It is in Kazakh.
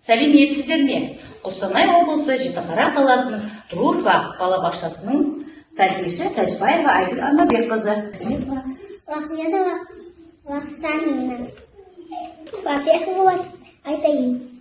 Сәлеметсіздер ме? Қостанай облысы, Жітіқара қаласының «Дружба» балабақшасының тәрбиеші Тәжібаева Айгүл Анарбекқызы. Ахмедова Лақсамина. Во-первых, айтайын.